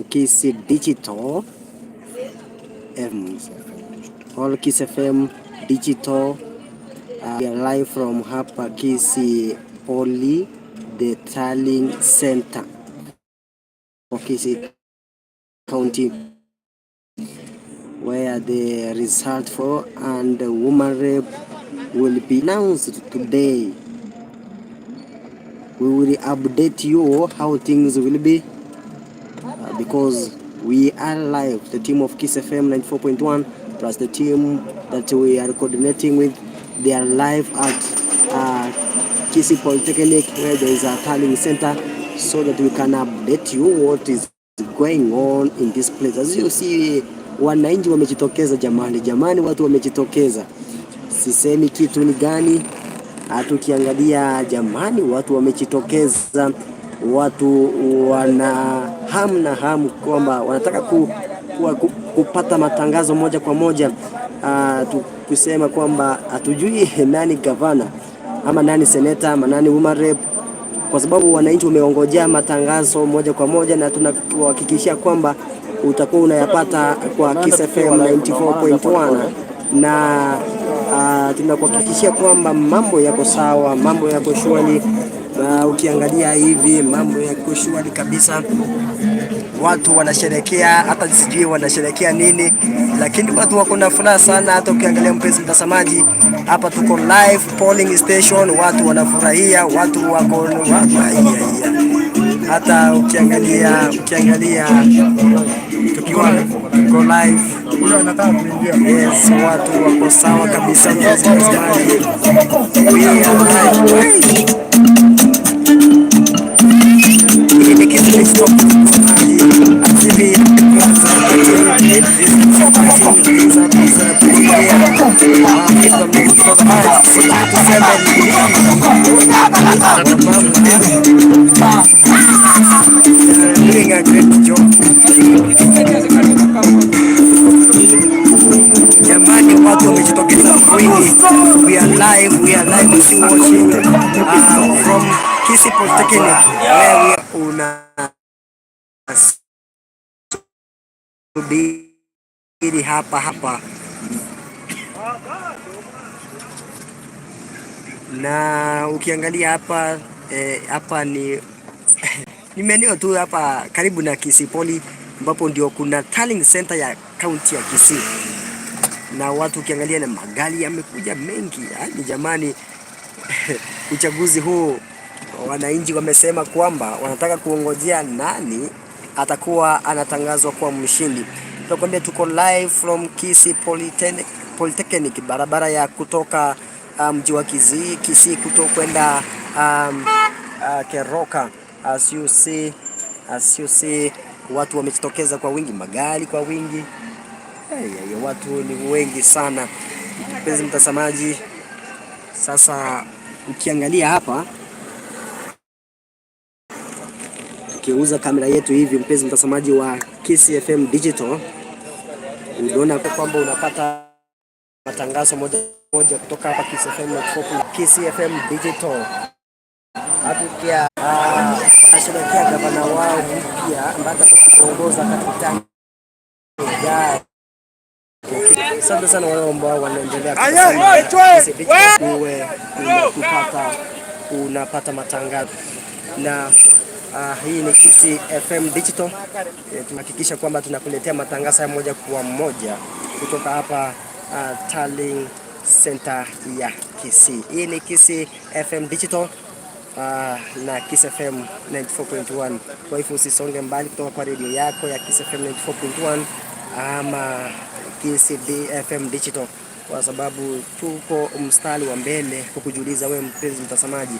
Kisii Digital FM, all Kiss FM Digital uh, we are live from hapa Kisii Poly the Tallying Center for Kisii County where the result for and the woman rep will be announced today. We will update you how things will be because we are live, the team of Kiss FM 94.1 plus the team that we are coordinating with, they are live at uh, Kisii Polytechnic where there is a tallying center so that we can update you what is going on in this place. As you see, wananchi wamejitokeza jamani, jamani, watu wamejitokeza. Sisemi kitu ni gani, hata ukiangalia jamani, watu wamejitokeza, watu wana hamu na hamu kwamba wanataka ku, ku, ku, kupata matangazo moja kwa moja uh, kusema kwamba hatujui nani gavana ama nani seneta ama nani woman rep kwa sababu wananchi wameongojea matangazo moja kwa moja, na tunakuhakikishia kwamba utakuwa unayapata kwa Kiss FM 94.1 na uh, tunakuhakikishia kwamba mambo yako sawa, mambo yako shwari. Uh, ukiangalia hivi mambo yako shwari kabisa, watu wanasherekea, hata sijui wanasherekea nini, lakini watu wako na furaha sana. Hata ukiangalia mpenzi mtazamaji, hapa tuko live polling station, watu wanafurahia, watu wako watu, hata ukiangalia ukiangalia tukiwa tuko live yes, watu wako sawa kabisa mpenzi mtazamaji, we are live. Hii ni kitu Doing a great job. Jamani, watu wamejitokeza kwa wingi. We are live, we are live still watching from Kisii Polytechnic where we una subiri hapa hapa na ukiangalia hapa eh, hapa ni ni maeneo tu hapa karibu na Kisii Poly ambapo ndio kuna tallying center ya kaunti ya Kisii, na watu ukiangalia na magari yamekuja mengi. Yaani jamani, uchaguzi huu wananchi wamesema kwamba wanataka kuongojea nani atakuwa anatangazwa kuwa mshindi. Tunakwambia tuko live from Kisii Polytechnic, Polytechnic barabara ya kutoka mji um, wa Kisii Kisii kutoka kwenda um, Keroka. As you see, as you see watu wamejitokeza kwa wingi, magari kwa wingi. Hey, hey, watu ni wengi sana mpenzi mtazamaji. Sasa ukiangalia hapa tukiuza kamera yetu hivi, mpenzi mtazamaji wa Kisii FM Digital, unaona kwamba unapata matangazo moja moja kutoka hapa Kisii FM Kisii FM Digital. Hatukia wanasherehekea gavana wao mpya ambaye atakuongoza katika ijayo. Asante sana wale ambao wanaendelea uwe unatupata unapata matangazo na uh, hii ni Kisii FM Digital. E, tunahakikisha kwamba tunakuletea matangazo ya moja kwa moja kutoka hapa uh, Tallying Center ya Kisii. Hii ni Kisii FM Digital uh, na Kiss FM 94.1. Kwa hivyo usisonge mbali kutoka kwa redio yako ya Kiss FM 94.1 ama Kiss FM Digital, kwa sababu tuko mstari wa mbele kukujuliza wewe mpenzi mtazamaji.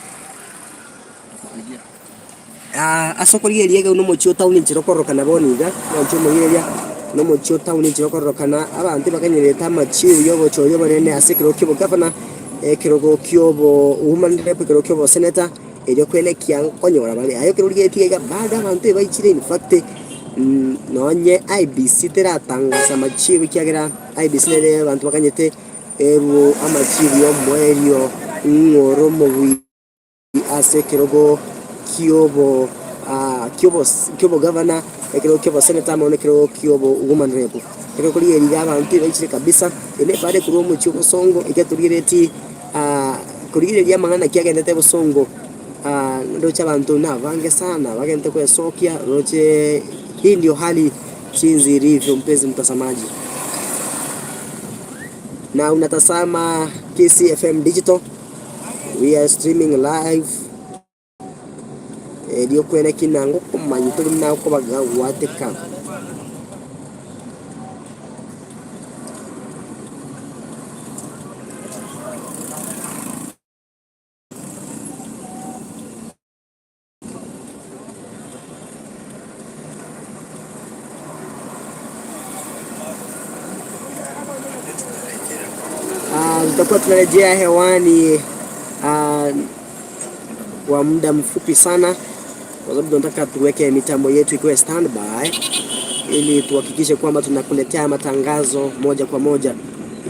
Uh, asokorigeria iga nomochie otown nchera okororokana bono iga mwanche omoireria nomochie otown nchera okororokana abanto bakanyerete amachiu ya obochori obonene ase ekerogo kia obogavana ekerogo kia obo woman rep ekerogo kia oboseneta erio kwenekia nkonyora bare aye ekero origeretie iga bado abanto ebaichire in fact nonye IEBC teratangasa amachiu ekiagera IEBC nere abanto bakanyete erwo amachiu ya omoerio ng'o ore omobui. Ase ekerogo ki'obo ki'obogavana, ekerogo ki'oboseneta amo nekerogo ki'obo woman rep. Ekero korigereria iga abanto ebaichire kabisa, eye nebare korwa omochie obosongo ekiagera torigereretie korigereria amang'ana naki agendete bosongo ndoche abanto nabange sana bagente kwesokia roche hii ndio hali jinsi ilivyo mpenzi mtazamaji. Na unatazama Kisii FM Digital, we are streaming live erio kwene ki nang'o okomanya tori buna okobaga gwateka. Tutakuwa tunarejea hewani kwa muda mfupi sana, kwa sababu tunataka tuweke mitambo yetu ikiwe standby ili tuhakikishe kwamba tunakuletea matangazo moja kwa moja.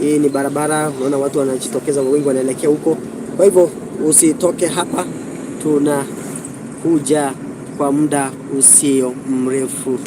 Hii ni barabara, unaona watu wanajitokeza kwa wingi, wanaelekea huko. Kwa hivyo usitoke hapa, tunakuja kwa muda usio mrefu.